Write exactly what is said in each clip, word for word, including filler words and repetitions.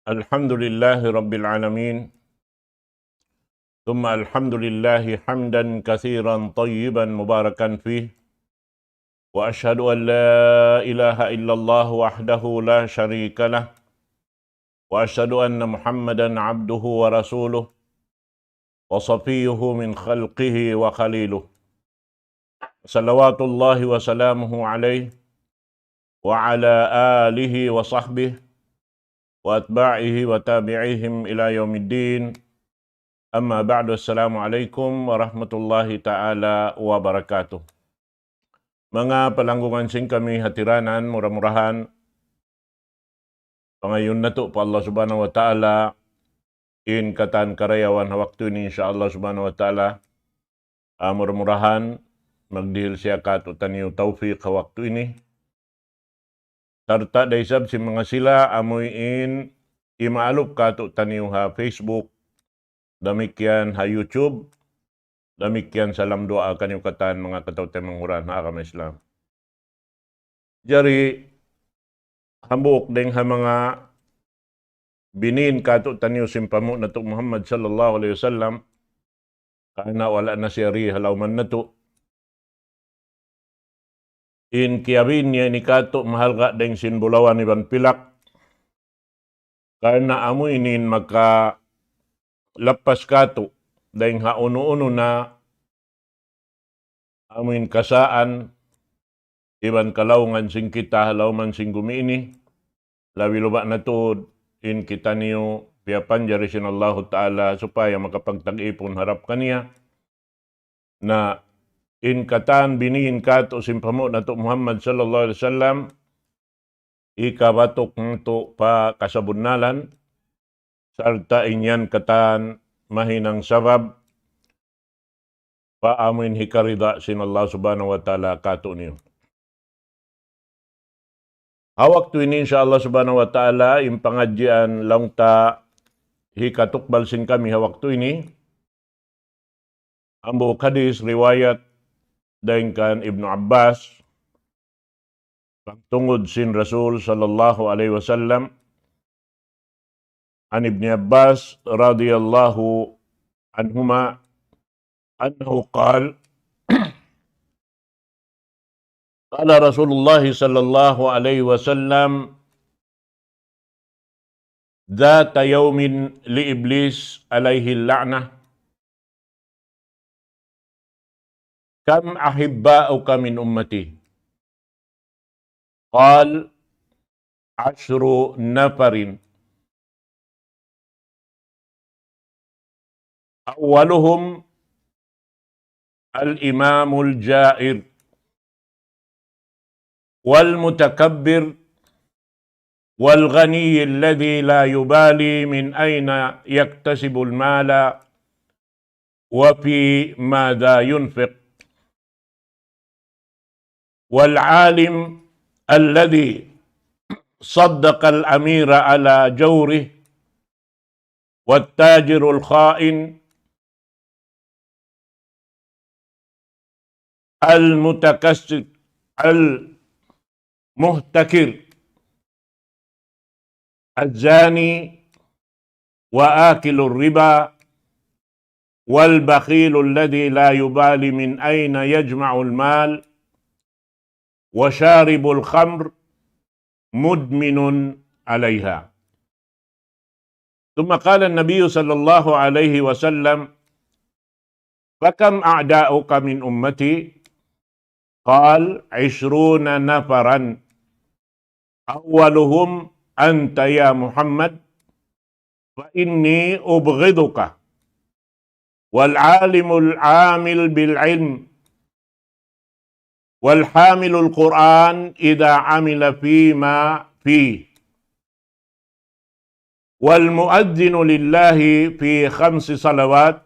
الحمد لله رب العالمين، ثم الحمد لله حمدا كثيرا طيبا مباركا فيه، وأشهد أن لا إله إلا الله وحده لا شريك له، وأشهد أن محمدا عبده ورسوله، وصفيه من خلقه وخليله، صلوات الله وسلامه عليه وعلى آله وصحبه وأتباعه وتابعيهم إلى يوم الدين. أما بعد، السلام عليكم ورحمة الله تعالى وبركاته. Manga palanggungan sin kami hatiranan, mura-murahan pangayuun natu' pa Allah Subhanahu wa Ta'ala in katan karayawan ha waktu ini, insya Allah Subhanahu wa Ta'ala. Ah, mura-murahan magdihil siya kātu'niyu tawfiq ha waktu ini. Sarta' da isab sin manga sila amuin imaalup kātu'niyu ha Facebook, damikkiyan ha YouTube, damikkiyan salam duwaa kaniyu katan manga kataw-taymanghuran ha agama Islam. Jari, hambuuk dayng ha manga biniin kātu'niyu sin panghu' natu' Muhammad sallallahu alayhi wasallam, karna' wala' na siya di ha lawm natu'. In kiyabiin niya ini kātu' mahalga' dayng sin bulawan iban pilak, karna' amu ini in makalappas kātu' dayng ha unu-unu na amuin kasaan iban kalaungan sin kita ha lawm sin gumi ini, labi-labi na tuud in kitaniyu piyapanjari sin Allahu Ta'ala supaya makapagtag-ipun harap kaniya. Na in katan biniin kātu' sin panghu' natu' Muhammad sallallahu alayhi wasallam, hikabatuk natu' pa kasabunnalan, sarta' in yan katan mahinang sabab pa amuin hikarida sin Allah Subhanahu wa Ta'ala kātu'niyu. Ha waktu ini, insya Allah Subhanahu wa Ta'ala, in pangadjian laung ta hikatukbal sin kami ha waktu ini, hambuuk hadis riwayat dayng kan Ibnu Abbas, pagtungud sin Rasul sallallahu alayhi wasallam, عن ابن عباس رضي الله عنهما أنه قال، قال رسول الله صلى الله عليه وسلم ذات يوم لإبليس عليه اللعنة: كم أحباؤك من أمتي؟ قال: عشر نفر. أولهم الإمام الجائر، والمتكبر، والغني الذي لا يبالي من أين يكتسب المال وفي ماذا ينفق، والعالم الذي صدق الأمير على جوره، والتاجر الخائن، المتكسر، المحتكر، الزاني، وآكل الربا، والبخيل الذي لا يبالي من أين يجمع المال، وشارب الخمر، مدمن عليها. ثم قال النبي صلى الله عليه وسلم: فكم أعداؤك من أمتي؟ قال: عشرون نفرا، أولهم أنت يا محمد، فإني أبغضك، والعالم العامل بالعلم، والحامل القرآن إذا عمل فيما فيه، والمؤذن لله في خمس صلوات،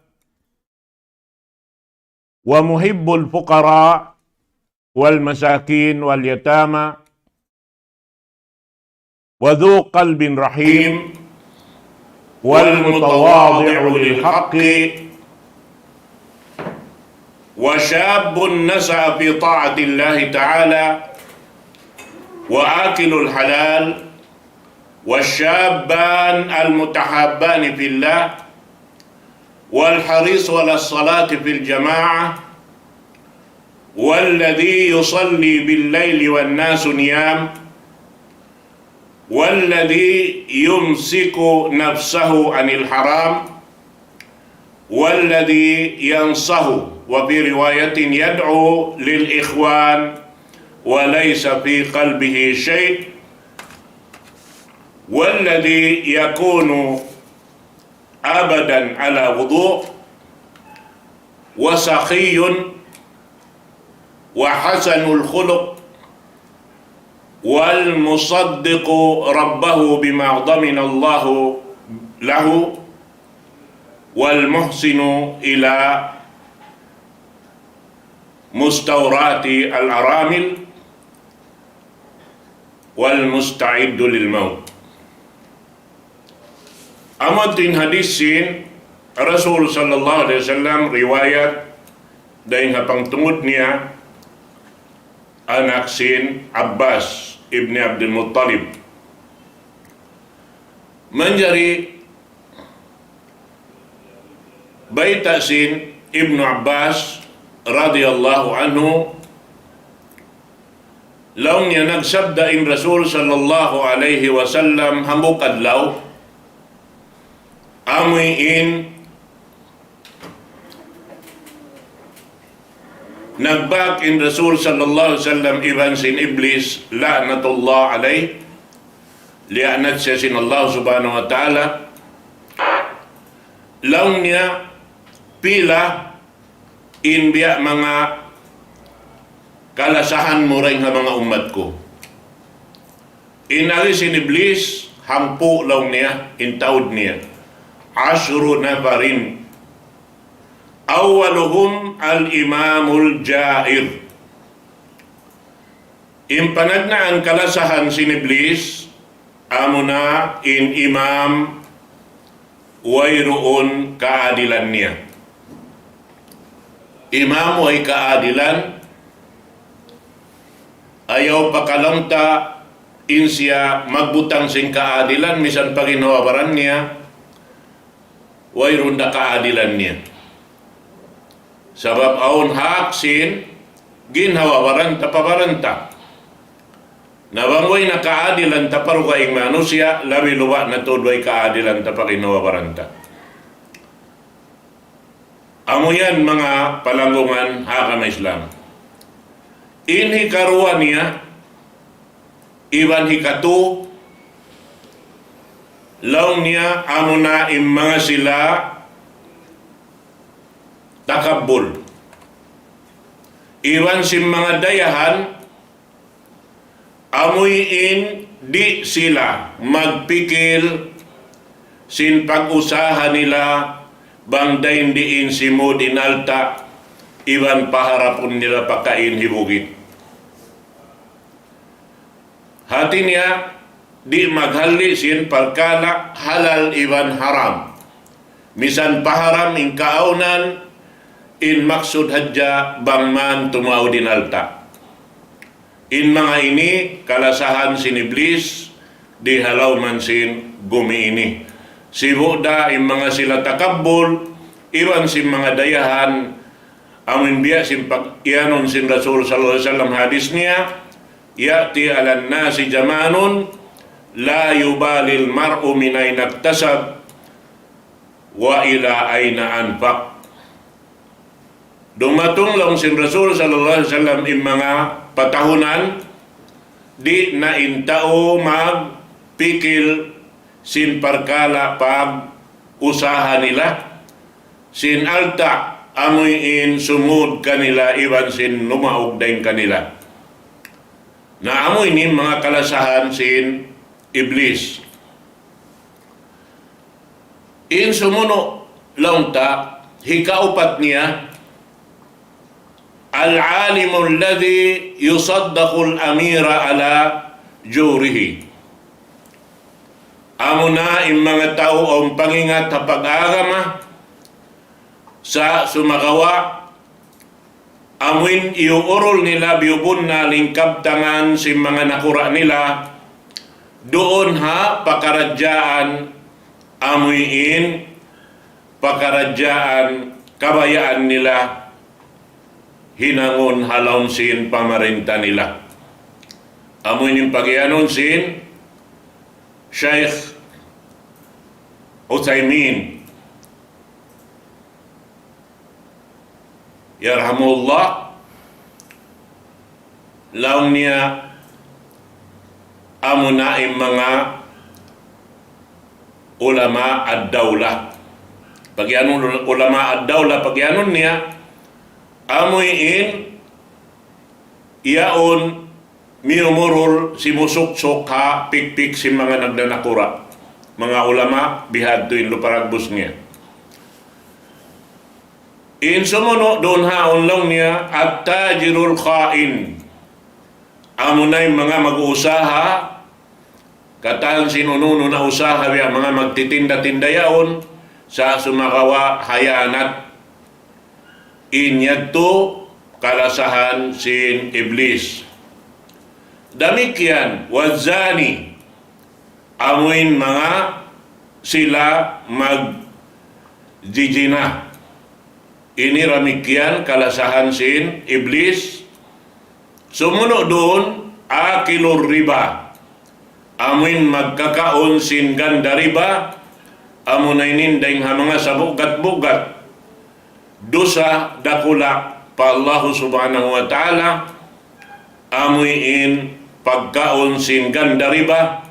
ومحب الفقراء والمساكين واليتامى، وذو قلب رحيم، والمتواضع للحق، وشاب نشأ في طاعة الله تعالى، وآكل الحلال، والشابان المتحابان في الله، والحريص على الصلاة في الجماعة، والذي يصلي بالليل والناس نيام، والذي يمسك نفسه عن الحرام، والذي ينصح، وفي رواية يدعو للإخوان وليس في قلبه شيء، والذي يكون أبدا على وضوء، وسخي، وحسن الخلق، والمصدق ربه بما ضمن الله له، والمحسن إلى مستورات الأرامل، والمستعد للموت. Amu yadtu in hadith sin Rasul sallallahu alayhi wasallam, riwayat dayn ha pangtungud niya, anak sin Abbas ibn Abdul Muttalib. Manjari bayta' sin Ibnu Abbas radiyallahu anhu, laung niya nagsabda in Rasul sallallahu alayhi wasallam hambuuk adlaw, amuin nagbak in Rasul sallallahu alayhi wasallam iban sin Iblis, la'natullah alayh, liyaanat siya sin Allah subhanahu wa ta'ala. Laung niya, pila in biya' manga kalasahan mu dayn ha manga ummat ku. In agi sin Iblis, hangpu' laung niya, in taud niya. عشر نفر. أولهم الإمام الجائر. In panagnaan kalasahan sin Iblis, amuna in imam wayruun kaadilan niya. Imam way kaadilan, ayaw pa kalamta in siya magbutang sin kaadilan, misan pa ginhawa-baran niya, wayruun da kaadilan niya. Sabab awn hak sin ginhawa-baran ta pa baran ta. Na bang way na kaadilan ta pa dugaing manusiya', labi luba' na tuud way kaadilan ta pa ginhawa-baran ta. Amu yan manga palanggungan ha agama Islam. In hikaruwa niya, iban hikatu, laung niya amuna in manga sila takabbul. Iban sin manga dayahan, amuin di' sila magpikil sin pag-usaha nila bang dayn diin simud in alta' iban paharapun nila pakain hibugit. Hati niya, di' maghalli' sin parkala' halal iban haram. Misan paharam in kaawnan, in maksud hadja bang man tumaud in alta'. In manga ini kalasahan sin Iblis di ha lawm sin gumi ini. Sibu' da in manga sila takabbul, iban sin manga dayahan, amun biya' sin pag-iyanun sin Rasul sallallahu alayhi wasallam hadis niya, يأتي على الناس زمان لا يبالي المرء من أين اكتسب وإلى أين أنفق. Dumatung laung sin Rasul sallallahu alayhi wasallam in manga patahunan, di' na in tau magpikil sin parkala' pag-usaha nila, sin alta' amuin sumud kanila iban sin numaug dayn kanila. Na amu ini manga kalasahan sin Iblis. In sumunu' laung ta, hikaupat niya, العالم الذي يصدق الأمير على جوره. Amuna in manga tau awn pangingat ha pag-agama, sa' sumagawa' amuin iyuurul nila biyubunnal in kabtangan sin manga nakura' nila, Duun ha pakaradjaan amuin pakaradjaan kabayaan nila hinangun ha lawm sin pamarinta nila. Amuin in pagiyanun sin Shaykh Uthaymin, yarhamuhullah, laung niya amuna in manga ulama ad-dawla. Pagiyanun ulama ad-dawla, pagiyanun niya, amuin yaun miyumurul simusuksuk ha pikpik sin manga nagdanakura'. Manga ulama bihadtu in luparagbus niya. In sumunu' duun ha laung niya at-tajirul kha'in. Amuna in manga mag-usaha, katan sin unu-unu na usaha, biya' manga magtitinda-tinda yaun, sa' sumagawa' hayanat. In yadtu kalasahan sin Iblis. Damikkiyan, wazani, amuin manga sila magjijina. Ini damikkiyan kalasahan sin Iblis. Sumunu' duun, akilur riba. Amuin magkakaun sin ganda riba, amuna ini dayn ha manga sabugat-bugat dusa dakula' pa Allahu Subhanahu wa Ta'ala, amuin pagkaun sin ganda riba,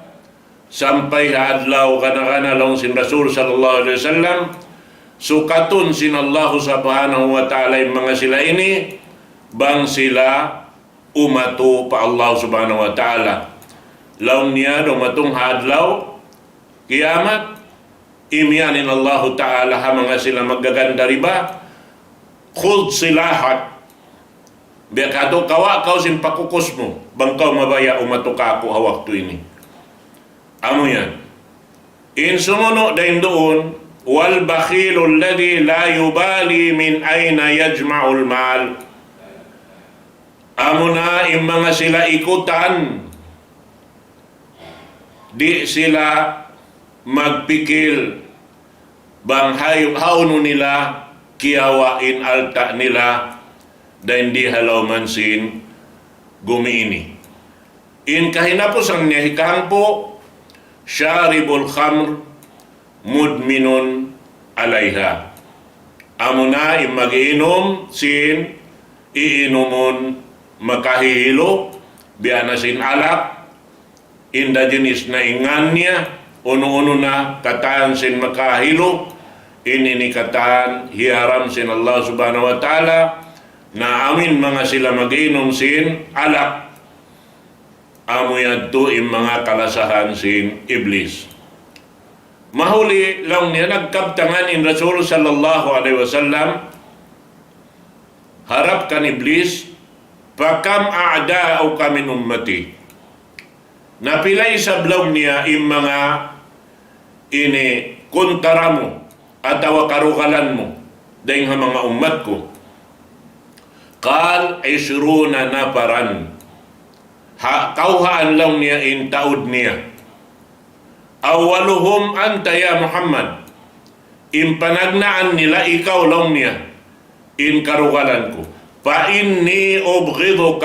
sampay ha adlaw kana-kana laung sin Rasul sallallahu alayhi wasallam, sukatun sin Allahu Subhanahu wa Ta'ala in manga sila ini, bang sila umatu pa Allah Subhanahu wa Ta'ala. Laung niya, dumatung ha adlaw kiyamat, imiyan in Allahu Ta'ala ha manga sila maggaganda riba, "Khudh silahak." Biya' katu', kawa' kaw sin pakukus mu, bang kaw mabaya' umatu kāku' ha waktu ini. Amu yan. In sumunu' dayn duun, والبخيل الذي لا يبالي من أين يجمع المال. Amuna in manga sila ikutan, di' sila magpikil bang hay-, hawnu nila kiyawa' in alta' nila dayn di ha lawm sin gumi ini. In kahinapusan niya hikahangpu', شارب الخمر مدمن عليها. Amuna in mag-iinum sin iinumun makahihilu, biya' na sin alak, in da jinis na in ngan niya, unu-unu na katan sin makahilu, in ini katan hiyaram sin Allah Subhanahu wa Ta'ala, na amuin manga sila mag-iinum sin alak, amu yadtu in manga kalasahan sin Iblis. Mahuli laung niya nagkabtangan in Rasul sallallahu alayhi wasallam harap kan Iblis, فكم أعداؤك من أمتي. Na pila isab laung niya in manga ini kuntara mu atawa karugalan mu dayn ha manga ummat ku. قال عشرون نفرا. Ha, kawhaan laung niya in taud niya. أولهم أنت يا محمد. In panagnaan nila ikaw laung niya in karugalan ku. فإني أبغضك.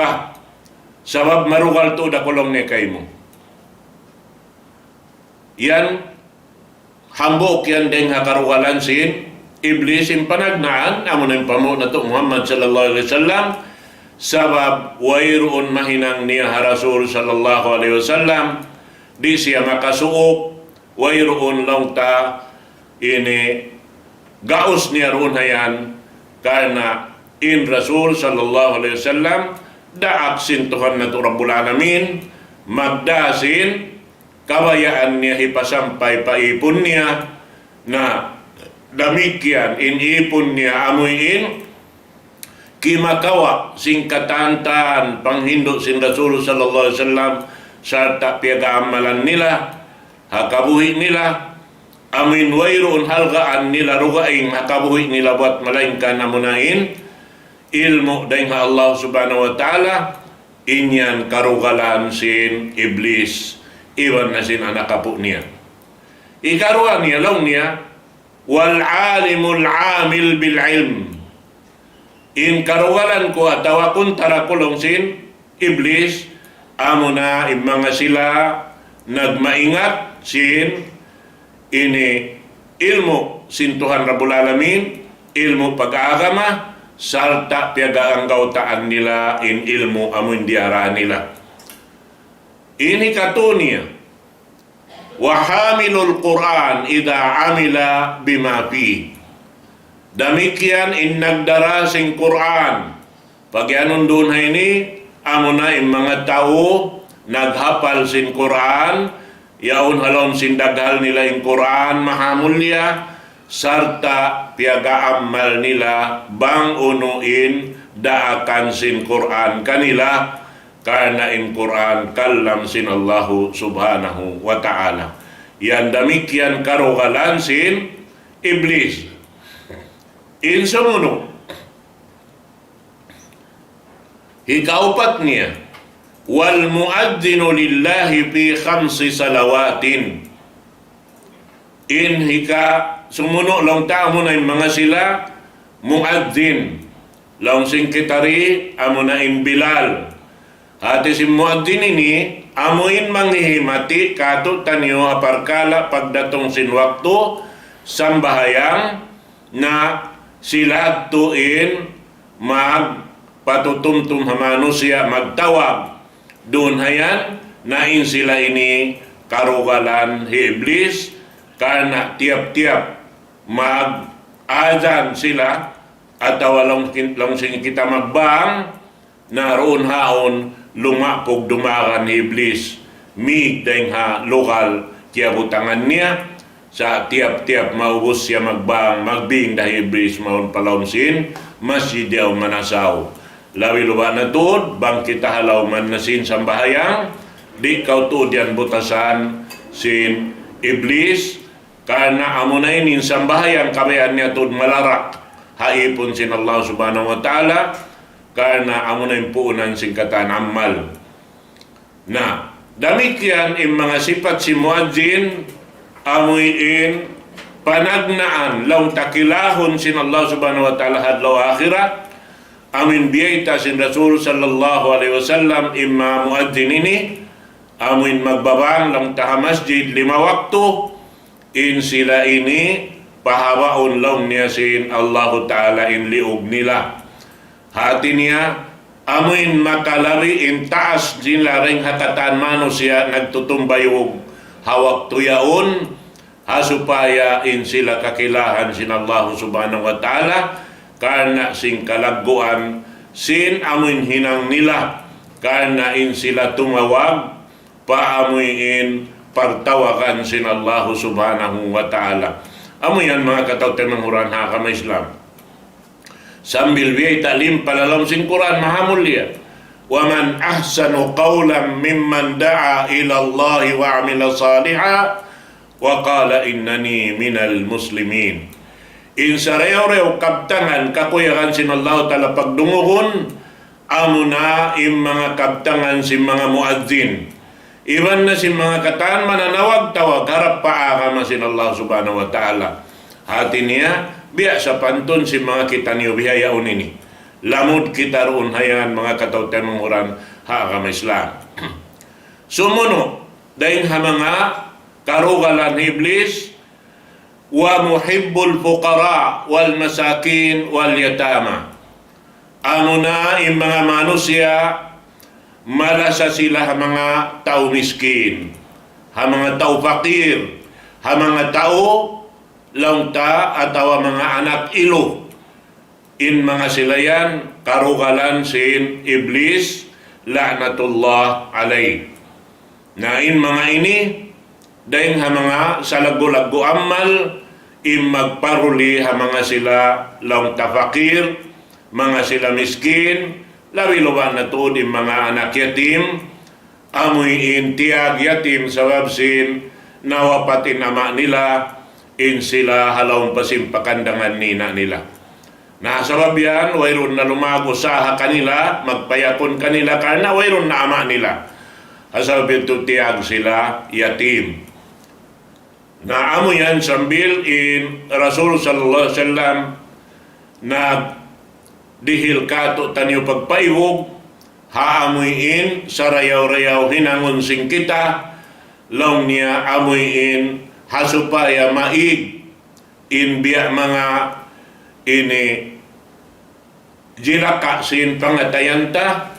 Sabab marugal tuud aku laung niya kaymu. Yan, hambuuk yan dayn ha karugalan sin Iblis in panagnaan, amu na in pamung natu' Muhammad sallallahu alayhi wasallam, sabab wayruun mahinang niya ha Rasul sallallahu alayhi wasallam, di' siya makasuuk, wayruun laung ta ini gaus niya duun ha yan, karna' in Rasul sallallahu alayhi wasallam, daak sin Tuhan natu' Rabbul Alamin, magdā sin kabayaan niya hipasampay pa ipun niya, na damikkiyan in ipun niya amuin kimakawa' sin katantan panghindu' sin Rasul sallallahu alayhi wasallam, sarta' piyag-aamalan nila ha kabuhi' nila, amuin wayruun halgaan nila dugaing ha kabuhi' nila buwat malaingkan amuna in ilmu' dayn ha Allah Subhanahu wa Ta'ala, in yan karugalan sin Iblis. iban na sin anak apu' niya. Ikaruwa niya, laung niya, والعالم العامل بالعلم. In karugalan ku atawa kuntara ku laung sin Iblis, amuna in manga sila nagmaingat sin ini ilmu' sin Tuhan Rabbul Alamin, ilmu' pag-agama, sarta' piyag-aanggawtaan nila in ilmu' amun diyara nila. Ini katu' niya, وحامل القرآن إذا عمل بما فيه. Damikkiyan in nagdara sin Qur'an. Pagiyanun duun ha ini, amuna in manga tau naghapal sin Qur'an, yaun ha lawm sin daghal nila in Qur'an mahamulliya, sarta' piyag-aamal nila bang unu in daakan sin Qur'an kanila, karna' in Qur'an kalam sin Allahu Subhanahu wa Ta'ala. Yan damikkiyan karugalan sin Iblis. In sumunu', hikaupat niya, والمؤذن لله في خمس صلوات. In hika sumunu' laung ta amuna in manga sila muadzin. Laung sin kita di amuna in Bilal. Hati sin muadzin ini, amu in manghihimati katu' taniyu ha parkala' pagdatung sin waktu sambahayang, na sila tuud in magpatutumtum ha manusiya' magtawag. Duun ha yan, na in sila ini karugalan hi Iblis, karna' tiyap-tiyap mag-adhan sila, atawa laung, laung sin kita magbang, na duun haun lumapug dumagan hi Iblis, mīg dayn ha lugal kiyabutangan niya, sa' tiyap-tiyap maubus siya magbang, magbing da hi Iblis mawn pa lawm sin masjid yaun manasaw. Labi luba na tuud, bang kita ha lawm na sin sambahayang, di' kaw tuud yan butasan sin Iblis, karna' amuna in sambahayang kabayaan niya tuud malarak ha ipun sin Allah Subhanahu wa Ta'ala, karna' amuna in puunan sin katan amal. Na, damikkiyan in manga sipat sin muadzin, amu in panagnaan laung ta kilahun sin Allah Subhanahu wa Ta'ala ha adlaw akhirat, amu in biyayta' sin Rasul sallallahu alayhi wasallam in manga muadzin ini, amu in magbabang laung ta ha masjid lima waktu, in sila ini pahabaun laung niya sin Allahu Ta'ala in liug nila. Hati niya, amu in makalabi in taas nila dayn ha katan manusiya' nagtutumbayug ha waktu yaun, ha supaya in sila kakilahan sin Allahu Subhanahu wa Ta'ala, karna' sin kalagguan sin amu in hinang nila, karna' in sila tumawag pa amu in pagtawagan sin Allahu Subhanahu wa Ta'ala. Amu yan manga kataw-taymanghuran ha agama Islam. Sambil biyayta' limpa ha lawm sin Qur'an mahamulliya. ومن أحسن قولا ممن دعا إلى الله وعمل صالحا وقال إنني من المسلمين. In sarayaw-rayaw kabtangan kakuyagan sin Allahu Ta'ala pagdungugun, amuna in manga kabtangan sin manga muadzin. Iban na sin manga katan mananawag-tawag harap pa agama sin Allah Subhanahu wa Ta'ala. Hati niya, biya' sapantun sin manga kitaniyu bihaun ini. Lamud kita duun ha yan manga kataw-taymanghuran ha agama Islam. Sumunu', dayn ha manga karugalan hi Iblis, ومحب الفقراء والمساكين واليتامى. Amuna in manga manusiya' malasa sila ha manga tau miskin, ha manga tau fakir, ha manga tau laung ta atawa manga anak ilu. In manga sila yan karugalan sin Iblis, la'natullah alayh. Na in manga ini, dayn ha manga salaggu'-laggu' amal, in magparuli ha manga sila laung ta fakir, manga sila miskin, labi-labi na tuud in manga anak yatim, amu in tiyag yatim sabab sin nawapat in ama' nila, in sila ha lawm pa sin pakandangan nina' nila. Na sabab yan, wayruun na lumag-usaha kanila, magpayapun kanila, karna' wayruun na ama' nila. Asal pitu tiyag sila yatim. Na amu yan sambil in Rasul sallallahu alayhi wasallam nagdihil kātu'niyu pagpaibug, ha amuin sarayaw-rayaw hinangun sin kita, laung niya amuin ha supaya maig in biya' manga ini jilaka sin pangatayan ta,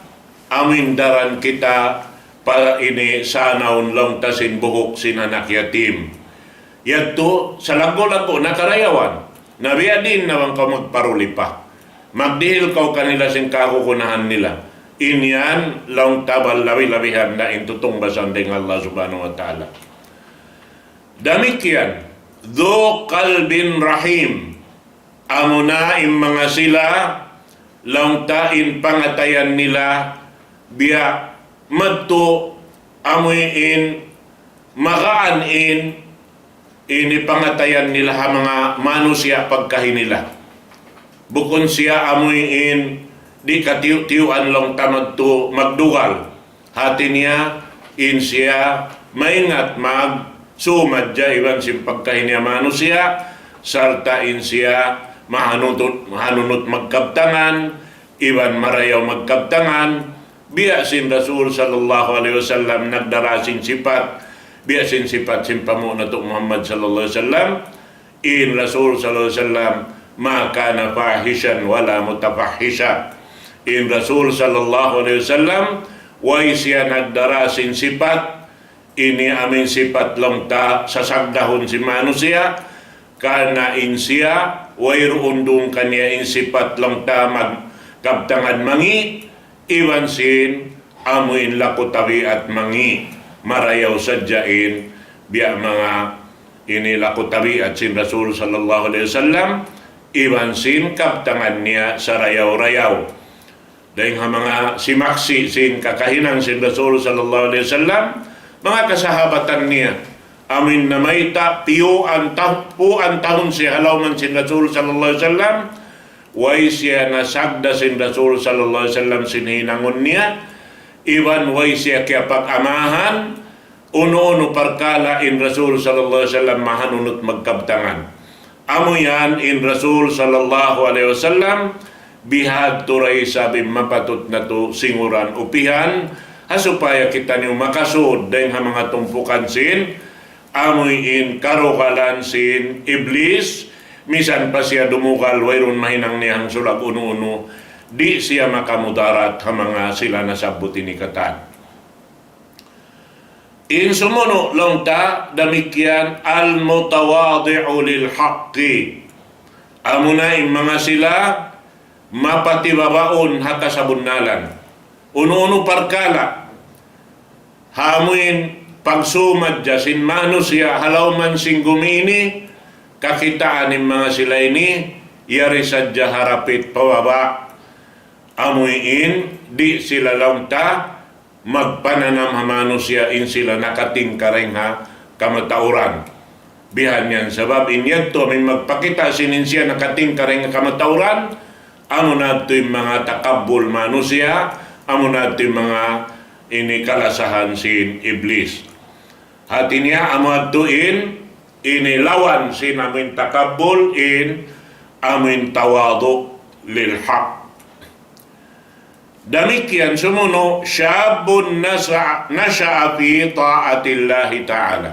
amuin daran kita pa ini sanaun laung ta sin buhuk sin anak yatim. Yadtu salaggu'-laggu' na karayawan. Na biya' diin na bang kaw magparuli pa. Magdihil kaw kanila sin kagunahan nila. In yan laung ta bang labi-labihan na in tutungbasan dayn Allah Subhanahu wa Ta'ala. Damikkiyan, ذو قلب رحيم. Amuna in manga sila, laung ta in pangatayan nila, biya' madtu amuin magaan in, ini pangatayan nila ha manga manusiya' pagkahi nila. Bukun siya amuin di' katiyu'-tiyuan laung ta madtu magdugal. Hati niya, in siya maingat magsumadja iban sin pagkahi niya manusiya', sarta' in siya mahanunut, mahanunut magkabtangan, iban marayaw magkabtangan, biya' sin Rasul sallallahu alayhi wasallam nagdara sin sipat, biya' sin sipat sin panghu' natu' Muhammad sallallahu alayhi wasallam, in Rasul sallallahu alayhi wasallam, ما كان فاحشا ولا متفحشا. In Rasul sallallahu alayhi wasallam, way siya nagdara sin sipat, ini amuin sipat laung ta sasagdahun sin manusiya', karna' in siya, wayruun duun kaniya in sipat laung ta magkabtangan mangi', iban sin amuin laku tabiat mangi', marayaw sadja in biya' manga ini laku tabiat sin Rasul sallallahu alayhi wasallam, iban sin kabtangan niya sarayaw-rayaw. Dayn ha manga simaksi' sin kakahinang sin Rasul sallallahu alayhi wasallam, manga kasahabatan niya, amuin namayta' piyuan tah-, puan tahun siya ha lawm sin Rasul sallallahu alayhi wasallam, way siya nasagda sin Rasul sallallahu alayhi wasallam sin hinangun niya, iban way siya kiyapag-amahan, unu-unu parkala' in Rasul sallallahu alayhi wasallam mahanunut magkabtangan. Amu yan in Rasul sallallahu alayhi wasallam, bihadtu da isab in mapatut natu' singuran upihan, ha supaya kitaniyu makasud dayn ha manga tumpukan sin, amuin karugalan sin Iblis, misan pa siya dumugal, wayruun mahinang niya hangsulag unu-unu, di' siya makamudarat ha manga sila nasabbut ini katan. In sumunu' laung ta damikkiyan المتواضع للحق. Amuna in manga sila mapatibabaun ha kasabunnalan. Unu-unu parkala', ha amuin pagsumadja sin manusiya' ha lawm sin gumi ini, kakitaan in manga sila ini, yari sadja harapit pababa'. Amuin di' sila laung ta magpananam ha manusiya' in sila nakatingka dayn ha kamatauran. Bihan yan sabab in yadtu amuin magpakita' sin in siya nakatingka dayn ha kamatauran, amuna yadtu in manga takabbul manusiya', amuna yadtu in manga ini kalasahan sin Iblis. Hati niya amu yadtu in ini lawan sin amuin takabbul, in amuin tawadu' lil haq. Damikkiyan sumunu', شاب نشأ، نشأ في طاعة الله تعالى.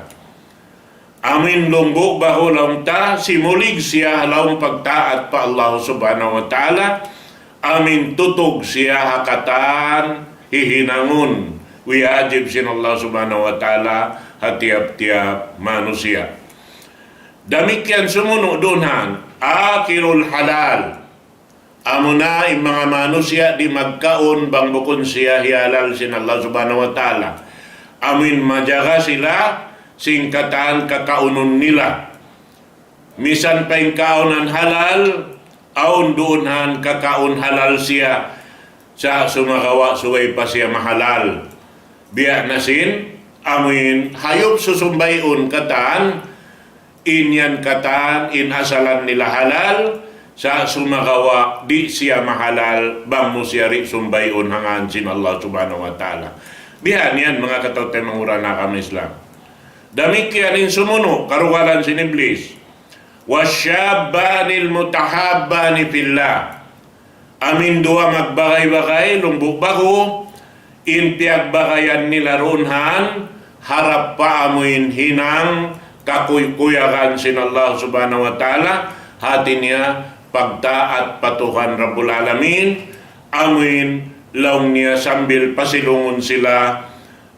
Amuin lumbu' bahu' laung ta, simulig siya ha lawm pagtaat pa Allah Subhanahu wa Ta'ala, amuin tutug siya ha katan hihinangun wajib sin Allah Subhanahu wa Ta'ala ha tiyap-tiyap manusiya'. Damikkiyan sumunu' duun han, آكل الحلال. Amuna in manga manusiya' di' magkaun bang bukun siya hiyalal sin Allah Subhanahu wa Ta'ala. Amuin majaga sila sin katan kakaunun nila. Misan pa in kaunan halal, awn duun han kakaun halal siya, sa' sumagawa' subay pa siya mahalal. Biya' na sin, amuin hayup susumbayun katan, in yan katan, in asalan nila halal, sa' sumagawa' di' siya mahalal, bang mu siya di' sumbayun ha ngan sin Allah Subhanahu wa Ta'ala. Bihan yan, manga kataw-taymanghuran ha agama Islam. Damikkiyan in sumunu', karugalan sin Iblis. والشابان المتحابان في الله. Amu in duwa magbagay-bagay, lumbu' ba'gu, in piyagbagayan nila duun han, harap pa amu in hinang kakuykuyagan sin Allah Subhanahu wa Ta'ala, hati niya pagtaat pa Tuhan Rabbul Alamin, amu in laung niya sambil pasilungun sila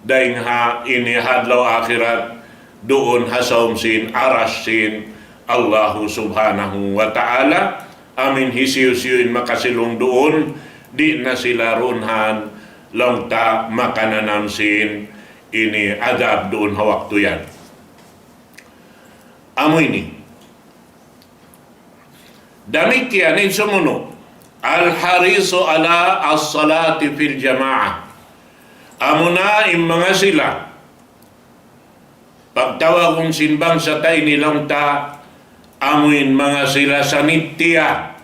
dayn ha ini ha adlaw akhirat duun ha saum sin aras sin Allahu Subhanahu wa Ta'ala. Amu in hisiyu-siyu in makasilung duun, di' na sila duun han laung ta makananam sin ini adab duun ha waktu yan. Amu ini. Damikkiyan in sumunu'. الحريص على الصلاة في الجماعة. Amuna in manga sila, pagtawagun sin bangsa ta ini laung ta, amu in manga sila sanittiya.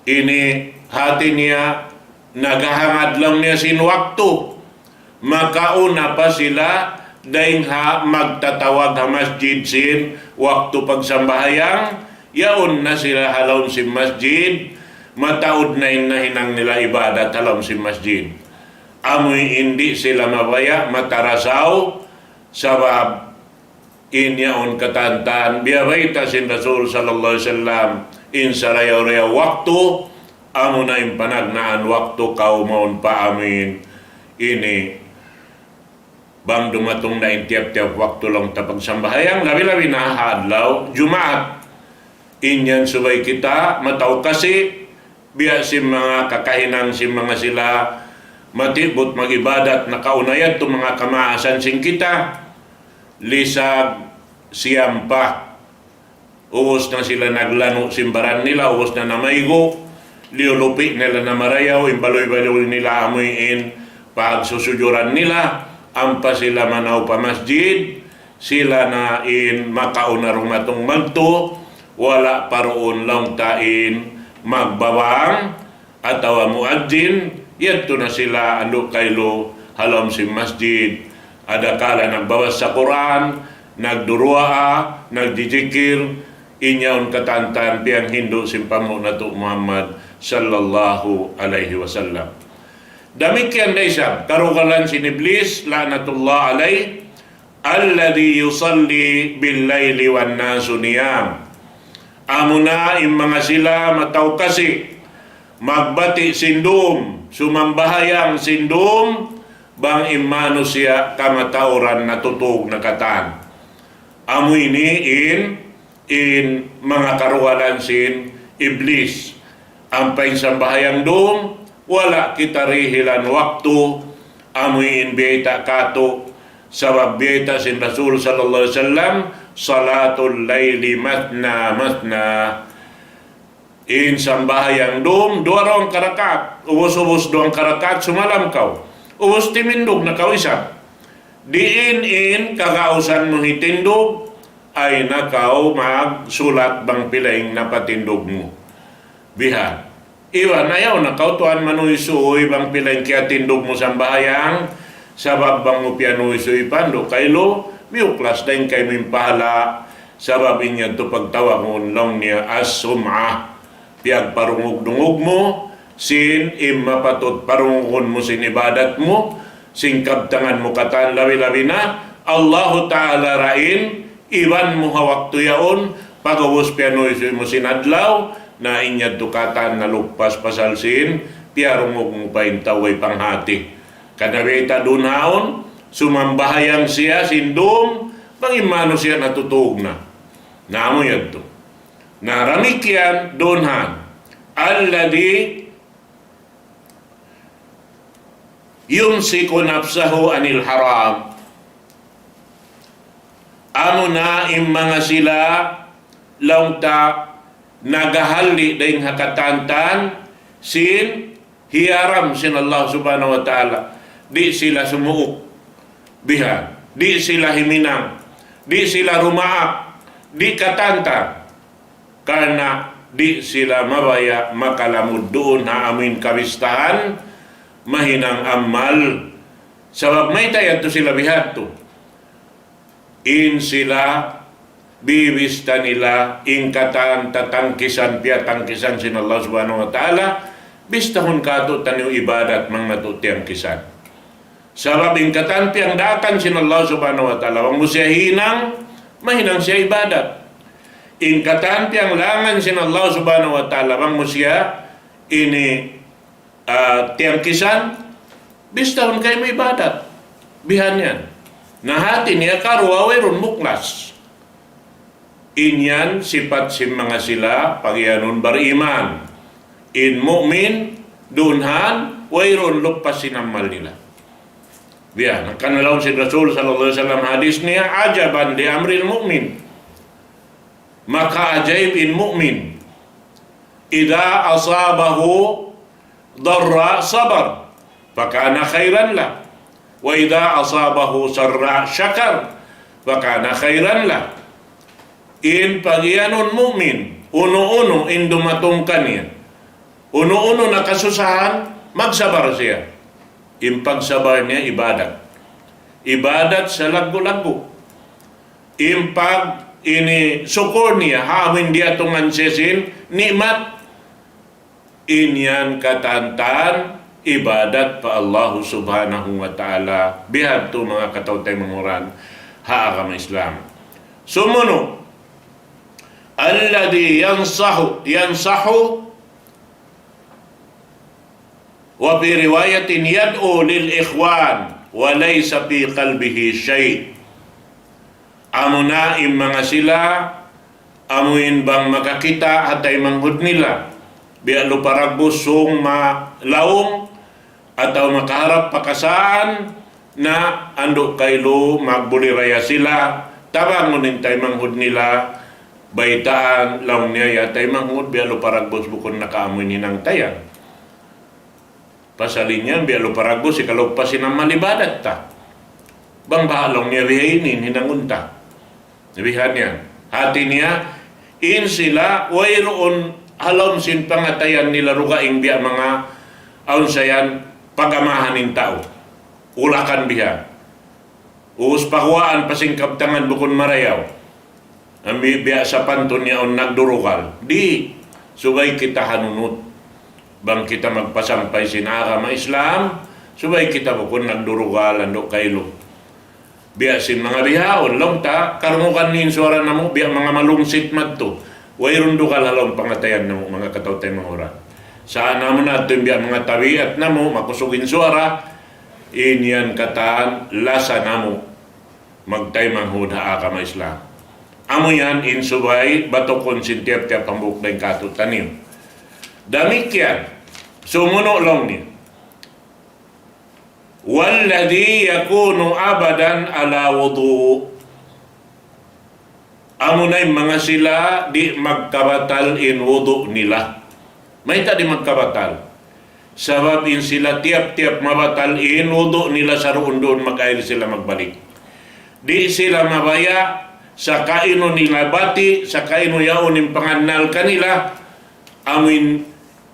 Ini hati niya naghahangad laung niya sin waktu. Makauna pa sila dayn ha magtatawag ha masjid sin waktu pagsambahayang, yaun na sila ha lawm sin masjid, mataud na in nahinang nila ibadat ha lawm sin masjid. Amu in di' sila mabaya' matarasaw, sabab in yaun katantan, biya' bayta' sin Rasul sallallahu alayhi wasallam, in sarayaw-rayaw waktu, amuna in panagnaan waktu kaw mawn pa amin. Ini, bang dumatung na in tiyap-tiyap waktu laung ta pagsambahayang, labi-labi na ha adlaw Jumaat. In yan subay kita mataw kasi, biya' sin manga kakahinang sin manga sila matibut mag-ibadat nakauna yadtu manga kamaasan sin kita. Lisag siyam pa. Ubus na sila naglanu' sin baran nila, ubus na namaygu', liyulupi' nila na marayaw, in baluy-baluy nila amuin pagsusujuran nila, ampa sila manaw pa masjid, sila na in makauna dumatung magtu, wala' pa duun laung ta in magbabang, atawa muadzin, yadtu na sila andu' kailu ha lawm sin masjid. Adakala nagbabasa Qur'an, nagduruwaa, nagjijikir, in yaun katantan piyanghindu' sin panghu' natu' Muhammad sallallahu alayhi wasallam. Damikkiyan da isab, karugalan sin Iblis, la'natullah alayh, الذي يصلي بالليل والناس نيام. Amuna in manga sila mataw kasi, magbati' sin dum, sumambahayang sin dum, bang in manusiya' kamatauran natutug na katan. Amu ini in in manga karugalan sin Iblis. Ampa in sambahayang dum, wala' kita dihilan waktu, amu in biyayta' katu', sabab biyayta' sin Rasul sallallahu alayhi wasallam, صلاة الليل مثنى مثنى. In sambahayang dum, duwa duwang karakaat, ubus-ubus duwang karakaat, sumalam kaw. Ubus timindug na kaw isab. Diin in kagausan mu hitindug, ay na kaw magsulat bang pila in napatindug mu. Bihan. Iban ayaw na kaw tuwan manuysuy bang pila in kiyatindug mu sambahayang, sabab bang mu piyanuysuy pa andu' kailu, miyuklas dayn kaymu in pahala', sabab in yadtu pagtawagun laung niya as-sum'ah. Piyagparungug-dungug mu, sin in mapatut parungugun mu sin ibadat mu, sin kabtangan mu katan labi-labi na, Allahu Ta'ala ra in, iban mu ha waktu yaun, pag'ubus piyanuysuy mu sin adlaw, na in yadtu katan naluppas pasal sin, piyarungug mu pa in tau way panghati. Karna' biyayta' duun haun, sumambahayang siya sin dum, bang in manusiya' natutug na. Na amu yadtu. Na damikkiyan duun han. الذي يمسك نفسه عن الحرام. Amuna in manga sila laung ta naghahalli' dayn ha katantan sin hiyaram sin Allah Subhanahu wa Ta'ala. Di' sila sumuuk. Bihan. Di' sila himinang. Di' sila rumaak. Di' katantan. Karna' di' sila mabaya' makalamud duun ha amuin kabistahan, mahinang amal, Sabab mayta' yadtu sila bihadtu? In sila bibista nila in katan tatangkisan, piyatangkisan sin Allah Subhanahu wa Ta'ala, bistahun katu'taniyu ibadat bang natu' tiyangkisan. Sabab in katan piyangdaakan sin Allah Subhanahu wa Ta'ala, bang mu siya hinang, mahinang siya ibadat. In katan piyanglangan sin Allah Subhanahu wa Ta'ala, bang mu siya ini, ah, tiyangkisan, bistahun kaymu ibadat. Bihan yan. Na hati niya karuwa wayruun muklas. In yan sipat sin manga sila pagiyanun bariman. In mu'min, dunhan, wayruun lupas sin amal nila. Biya', hangkan laung sin Rasul sallallahu alayhi wasallam hadis niya, عجبا لأمر المؤمن. Makaajaib in mu'min. إذا أصابه ضراء صبر فكان خيرا له، وإذا أصابه سراء شكر فكان خيرا له. In pagiyanun mu'min, unu-unu in dumatung kaniya, unu-unu na kasusahan, magsabar siya. In pagsabar niya ibadat. Ibadat salaggu'-laggu'. In pag ini sukur niya, ha amu in diyatungan siya sin ni'mat, in yan katan ibadat pa Allah Subhanahu wa Ta'ala. Bihadtu manga kataw-taymanghuran ha agama Islam. Sumunu', الذي ينصح، ينصح، وفي رواية يدعو للإخوان وليس في قلبه شيء. Amuna in manga sila, amu in bang makakita' ha taymanghud nila, biya' lupa dagbus sung malaung, atawa makaharap pa kasaan, na andu' kailu magbuliraya sila, tabangun in taymanghud nila, baytaan, laung niya, ya taymanghud, biya' lupa dagbus bukun na kaamu in hinang ta yan. Pasal in yan, biya' lupa dagbus, hikalupas sin amal ibadat ta. Bang baha' laung niya bihaini in hinangun ta. Bihan yan. Hati niya, in sila, wayruun ha lawm sin pangatayan nila dugaing biya' manga, awn sa yan, pagamahan in tau. Ulakan biha. Ubus paguwaan pa sin kabtangan bukun marayaw. Ambi biya' sapantun yaun nagdurugal. Di', subay kita hanunut. Bang kita magpasampay sin agama Islam, subay kita bukun nagdurugal, andu' kailu. Biya' sin manga bihaun, laung ta, karungugan in suwara namu', biya' manga malungsit madtu. Wayruun dugal ha lawm pangatayan namu', manga kataw-taymanghuran. Sa' namu' na yadtu in biya' manga tabiat namu', makusug in suwara, in yan katan lasa namu'. Magtaymanghud ha agama Islam. Amu yan in subay batukun sin tiyap-tiyap hambuuk dayn kātu'niyu. Damikkiyan, sumunu' laung niya. والذي يكون أبدا على وضوء. Amuna in manga sila di' magkabatal in wudu' nila. Mayta' di' magkabatal? Sabab in sila tiyap-tiyap mabatal in wudu' nila saruun-duun mag-ayil sila magbalik. Di' sila mabaya' sa kainu nila bati', sa kainu yaun in pangannal kanila, amuin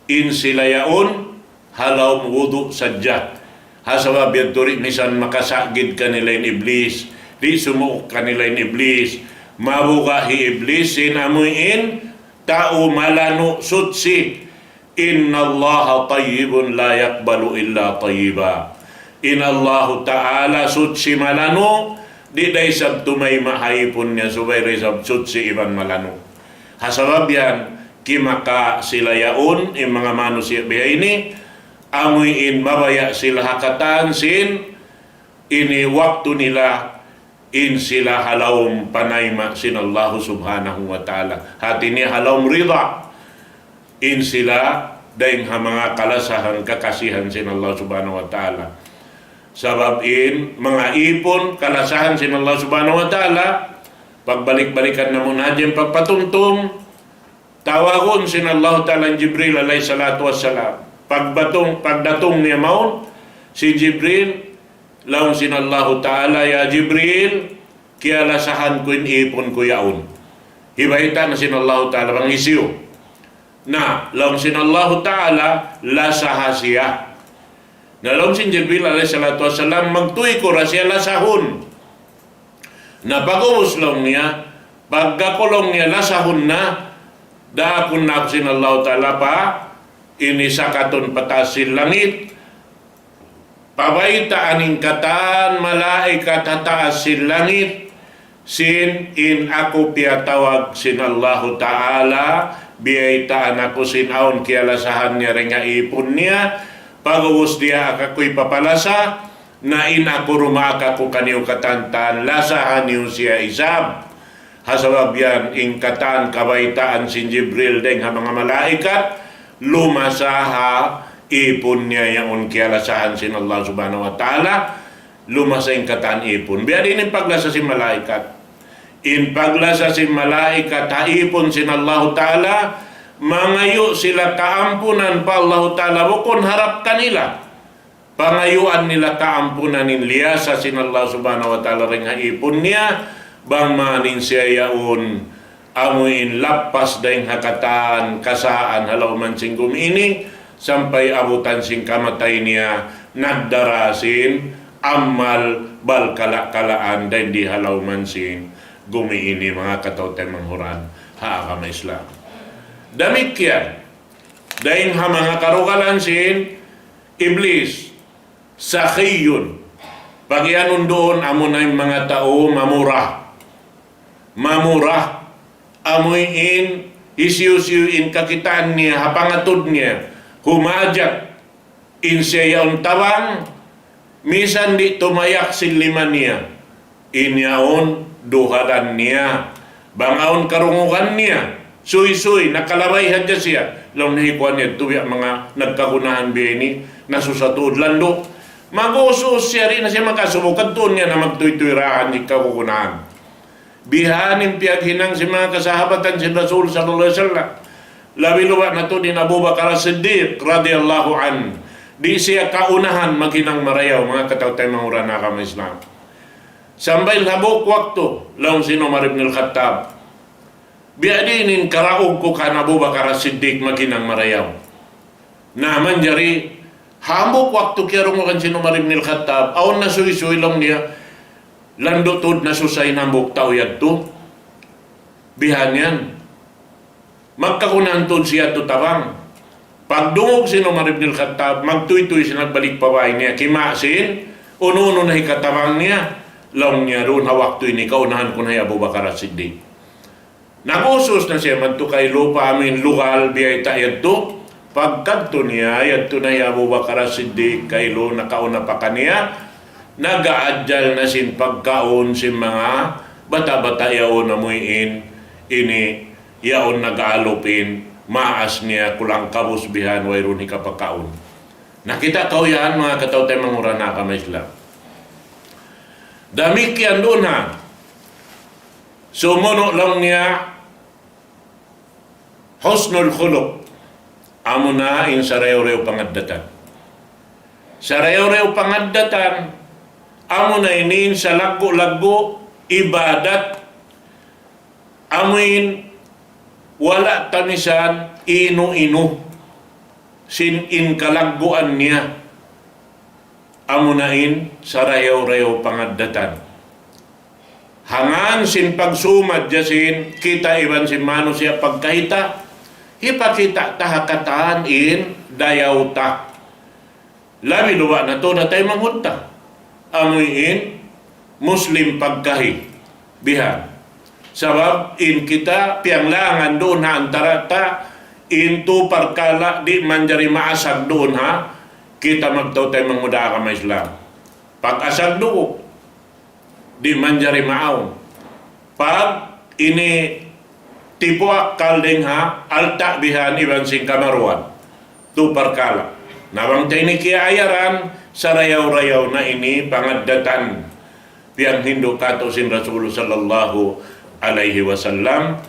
in sila yaun ha lawm wudu' sadja. Ha sabab yadtu di' misan makasagid kanila in Iblis, di' sumuuk kanila in Iblis, mabuga' hi Iblis sin amuin tau malanu' suchi. إن الله طيب لا يقبل إلا طيبا. In Allahu Ta'ala suchi malanu', di' da isab tumayma' ha ipun niya subay da isab suchi iban malanu'. Ha sabab yan, kimaka sila yaun, in manga manusiya' bihaini, amuin mabaya' sila ha katan sin ini waktu nila in sila ha lawm panayma' sin Allahu Subhanahu wa Ta'ala. Hati niya ha lawm rida. In sila dayn ha manga kalasahan kakasihan sin Allah Subhanahu wa Ta'ala. Sabab in manga ipun kalasahan sin Allah Subhanahu wa Ta'ala, pagbalik-balikan namu' na hadja in pagpatumtum, tawagun sin Allahu Ta'ala in Jibril alayhi salatu wassalam. Pagbatung, pagdatung niya mawn, sin Jibril, laung sin Allahu Ta'ala, "Ya Jibril, kiyalasahan ku in ipun ku yaun." Hibayta' na sin Allahu Ta'ala bang hisiyu. Na, laung sin Allahu Ta'ala, lasaha siya. Na laung sin Jibril alayhi salatu wassalam, magtuy ku ra siya lasahun. Na pag'ubus laung niya, pagka ku laung niya lasahun na, daakun na aku sin Allahu Ta'ala pa ini sakatun pa taas sin langit, pabaytaan in katan malaikat ha taas sin langit, sin in aku piyatawag sin Allahu Ta'ala, biyaytaan aku sin awn kiyalasahan niya dayn ha ipun niya, pag'ubus diyaak aku hipapalasa, na in aku dumaak aku kaniyu katantan, lasaha niyu siya isab. Ha sabab yan, in katan kabaytaan sin Jibril dayn ha manga malaikat, lumasa ha ipun niya yaun kiyalasahan sin Allah Subhanahu wa Ta'ala, lumasa in katan ipun. Biya' diin in paglasa sin malaikat. In paglasa sin malaikat ha ipun sin Allahu Ta'ala, mangayu' sila kaampunan pa Allahu Ta'ala, bukun harap kanila. Pangayuan nila kaampunan in liyasa sin Allah Subhanahu wa Ta'ala dayn ha ipun niya, bang man in siya yaun amuin lappas dayn ha katan kasaan ha lawm sin gumi ini, sampay abutan sin kamatay niya, nagdara sin amal balkala'-kalaan dayn di ha lawm sin gumi ini, manga kataw-taymanghuran ha agama Islam. Damikkiyan, dayn ha manga karugalan sin Iblis, sakhiyun. Pag-iyanun duun, amuna in manga tau mamura. Mamura. Amuin hisiyu-siyu in kakitaan niya, ha pangatud niya, humajat in siya yaun tabang, misan di' tumayak sin lima niya. In yaun duhalan niya. Bang awn karungugan niya, suysuy, nakalabay hadja siya. Laung niya, "Hi kuwan yadtu biya' manga nagkagunahan biya' ini, nasusa tuud landu'." Mag-us-us siya, di' na siya makasubu, kadtuun niya na magtuytuy dayn ha kagunahan. Bihan in piyaghinang sin manga kasahabatan sin Rasul sallallahu alayhi wasallam. Labi-labi na tuud in Abu Bakar As-Siddiq radiyallahu anhu. Di' siya kaunahan maghinang marayaw, manga kataw-taymanghuran ha agama Islam. Sambil hambuuk waktu, laung sin Umar ibn al-Khattab, "Biya' diin in karaug ku kan Abu Bakar As-Siddiq maghinang marayaw?" Na manjari, hambuuk waktu kiyarungugan sin Umar ibn al-Khattab, awn na suysuy laung niya, landu' tuud nasusa in hambuuk tau yadtu. Bihan yan. Magkagunahan tuud siya tu tabang. Pagdungug sin Umar ibn al-Khattab, magtuytuy siya nagbalik pa bāy niya, kimaa sin, unu-unu na hikatabang niya, laung niya duun ha waktu ini, kaunahan ku na hi Abu Bakar As-Siddiq. Nag-us-us na siya madtu kailu pa amuin lugal, biyayta' yadtu, pagkadtu niya, yadtu na hi Abu Bakar As-Siddiq, kailu nakauna pa kaniya, nag-aajal na sin pagkaun sin manga bata'-bata' yaun amuin, ini, yaun nag-aalup in maas niya kulang kabus bihan wayruun hikapakaun. Nakita' kaw yan, manga kataw-taymanghuran ha agama Islam. Damikkiyan duun ha. Sumunu' laung niya husnul khuluq. Amuna in sarayaw-rayaw pangaddatan. Sarayaw-rayaw pangaddatan, amuna ini in salaggu'-laggu' ibadat, amuin wala' ta misan inu-inu sin in kalagguan niya, amuna in sarayaw-rayaw pangaddatan. Hangan sin pagsumad ja sin kita iban sin manusiya' pagkahita', hipakita' ta ha katan in dayaw ta. Labi-labi na tuud ha taymanghud ta. Amuin Muslim pagkahi. Bihan. Sabab in kita piyanglangan duun ha antara ta in tu parkala' di' manjari maasag duun ha kita magtaw-taymanghuran ha agama Islam. Pag-asag duun, di' manjari maawn. Pag ini tipu' akkal dayn ha alta' bihan iban sin kamaruan. Tu parkala'. Na bang ta ini kiyaayaran, sarayaw-rayaw na ini pangaddatan. Piyanghindu' katu' sin Rasul sallallahu alayhi wasallam.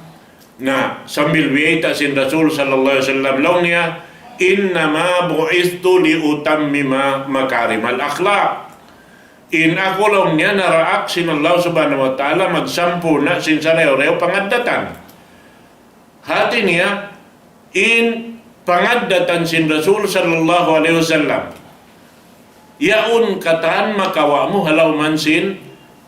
Na sambil biyayta' sin Rasul sallallahu alayhi wasallam, laung niya, "إنما بعثت لأتمم مكارم الأخلاق." In aku laung niya naraak sin Allah Subhanahu wa Ta'ala magsampurna' sin sarayaw-rayaw pangaddatan. Hati niya, in pangaddatan sin Rasul sallallahu alayhi wasallam, Yaun katan makawa' mu ha lawm sin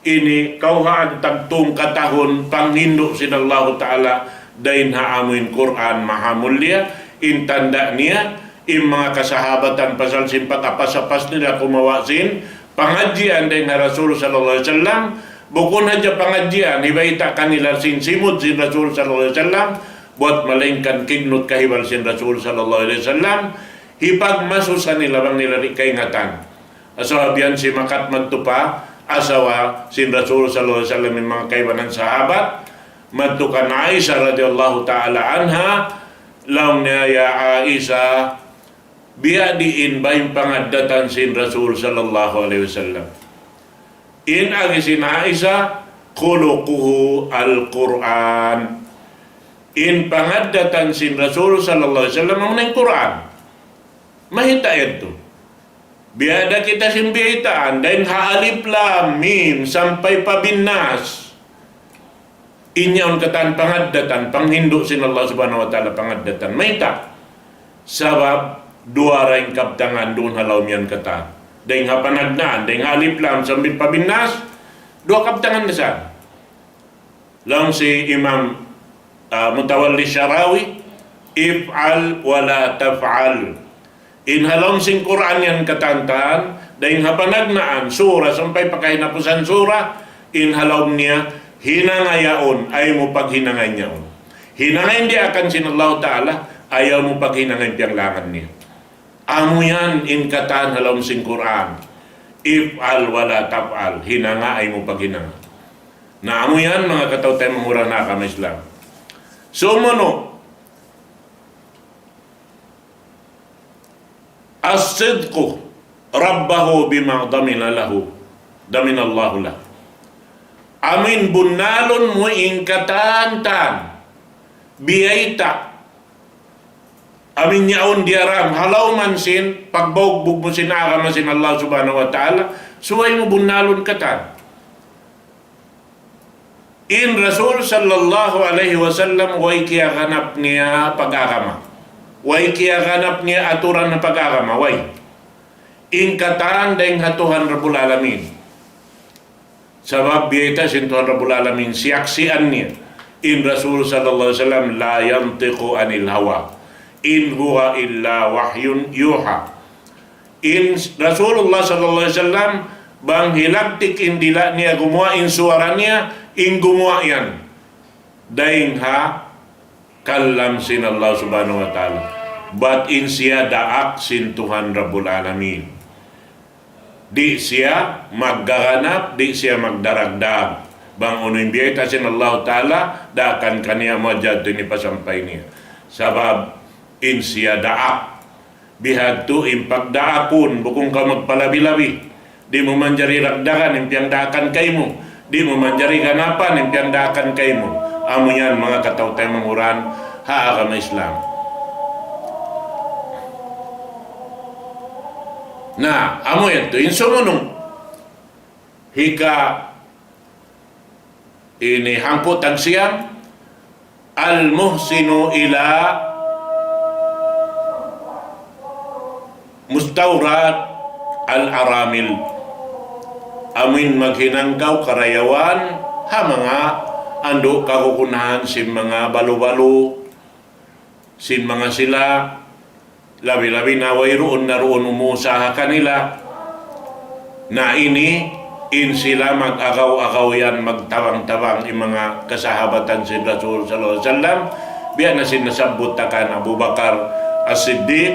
ini kawhaan tagtung katahun panghindu' sin Allahu Ta'ala dayn ha amuin Qur'an mahamulliya, in tanda' niya, in manga kasahabatan pasal sin pag-apas-apas nila kumawa' sin pangadjian dayn ha Rasul sallallahu alayhi wasallam, bukun hadja pangadjian, hibayta' kanila sin simud sin Rasul sallallahu alayhi wasallam, buwat malaingkan kignut kahibal sin Rasul sallallahu alayhi wasallam, hipagmasusa nila bang nila di' kaingatan. Asawa biyan si makat madtu pa asawa sin Rasul sallallahu alayhi wasallam in manga kaibanan sahabat, madtu kan Aisha radiyallahu ta'ala anha, laung niya, "Ya Aisha, biya' diin ba in pangaddatan sin Rasul sallallahu alayhi wasallam?" In agi sin Aisha, "خلقه القرآن." In pangaddatan sin Rasul sallallahu alayhi wasallam amuna in Qur'an. Mayta' yadtu? Biya' da kita sin biyaytaan, dayn ha alif lam mim sampay pa bin nas. In yaun katan pangaddatan, panghindu' sin Allah subhanahu wa ta'ala pangaddatan. Mayta'? Sabab duwa ra in kabtangan duun ha lawm yan katan. Dayn ha panagnaan, dayn ha alif lam sampay pa bin nas, duwa kabtangan da isab. Laung sin Imam, ah, Mutawalli Sharawi, "افعل ولا تفعل." In ha lawm sin Qur'an yan katan, dayn ha panagnaan sura sampay pa kahinapusan sura, in ha lawm niya, hinanga yaun, ayaw mu paghinanga in yaun. Hinanga in diyaakan sin Allah Ta'ala, ayaw mu paghinanga in piyanglangan niya. Amu yan in katan ha lawm sin Qur'an. "افعل ولا تفعل." Hinanga, ayaw mu paghinanga. Na amu yan, manga kataw-taymanghuran ha agama Islam. Sumunu', "الصدق ربه بما ضمن له، ضمن الله له." Amuin bunnalun mu in katan-katan biyayta'. Amuin yaun diyaram ha lawm sin pagbugbug mu sin agama sin Allah subhanahu wa ta'ala, subay mu bunnalun katan. In Rasul sallallahu alayhi wasallam way kiyaganap niya pag-agama. Way kiyaganap niya aturan pag-agama. Way. In katan dayn ha Tuhan Rabbul Alamin. Sabab biyayta' sin Tuhan Rabbul Alamin, siyaksian niya. In Rasul sallallahu alayhi wasallam لا ينطق عن الهوى إن هو إلا وحي يوحى. In Rasulullah sallallahu alayhi wasallam, bang hilagtik in dila' niya, gumuwa' in suwara niya, in gumuwa' yan dayn ha kalam sin Allah subhanahu wa ta'ala. Bat in siya daak sin Tuhan Rabbul Alamin. Di' siya maggaganap, di' siya magdaragdag. Bang unu in biyayta' sin Allah ta'ala, daakan kaniya, mujad ini pasampay niya. Sabab in siya daak. Bihadtu in pagdaakun, bukun kaw magpalabi-labi. Di' mu manjari ragdagan in piyagdaakan kaymu. Di' mu manjari ganapan in piyagdaakan kaymu. Amu yan, manga kataw-taymanghuran ha agama Islam. Na, amu yan tu, in sumunu'. Hika ini hangpu' tagsiyam, المحسن إلى مستورات الأرامل. Amuin maghinang kaw karayawan ha manga andu' kagunahan sin manga balu-balu, sin manga sila, labi-labi na wayruun na duun umusaha kanila. Na ini, in sila mag-agaw-agaw yan, magtabang-tabang in manga kasahabatan sin Rasul sallallahu alayhi wasallam. Biya' na sin nasabbut ta kan Abu Bakar As-Siddiq,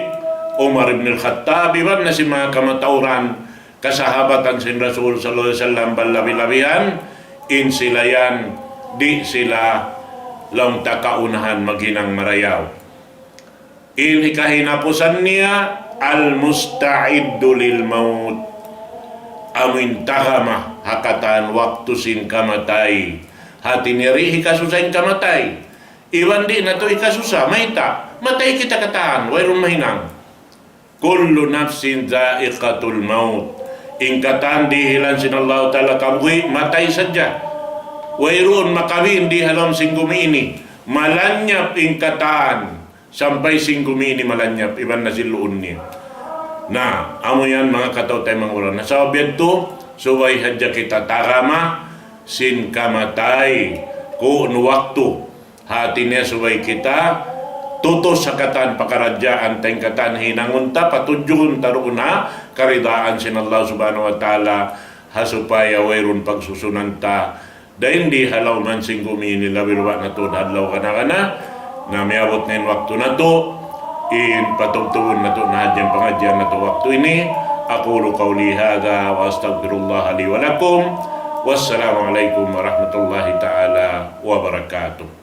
Umar ibn al-Khattab, iban na sin manga kamatauran kasahabatan sin Rasul sallallahu alayhi wasallam, balabi-labihan, in sila yan, di' sila laung ta kaunahan maghinang marayaw. In hikahinapusan niya, المستعد للموت. Amuin tagama ha katan waktu sin kamatay. Hati niya di' hikasusa in kamatay. Iban di' na tu hikasusa, mayta', matay kita katan, wayruun mahinang. كل نفس ذائقة الموت. In katan dihilan sin Allah Ta'ala kabuhi', matay sadja. Wayruun makabin di ha lawm sin gumi ini. Malanyap in katan, sampay sin gumi ini malanyap, iban na sin luun niya. Na, amu yan manga kataw-taymanghuran. Na sabab yadtu, subay hadja kita tagama sin kamatay, kuun waktu. Hati niya subay kita tutus ha katan pakaradjaan ta in katan hinangun ta, patudjuhun ta duun ha karidaan sin Allah Subhanahu wa Ta'ala, ha supaya wayruun pagsusunan ta. Dayn di ha lawm sin gumi ini labi luba natu' ha adlaw kana-kana. Na miyabut na in waktu natu', in patubtubun natu' na hadja in pangadjian natu' waktu ini. أقول قولي هذا وأستغفر الله لي ولكم. والسلام عليكم ورحمة الله تعالى وبركاته.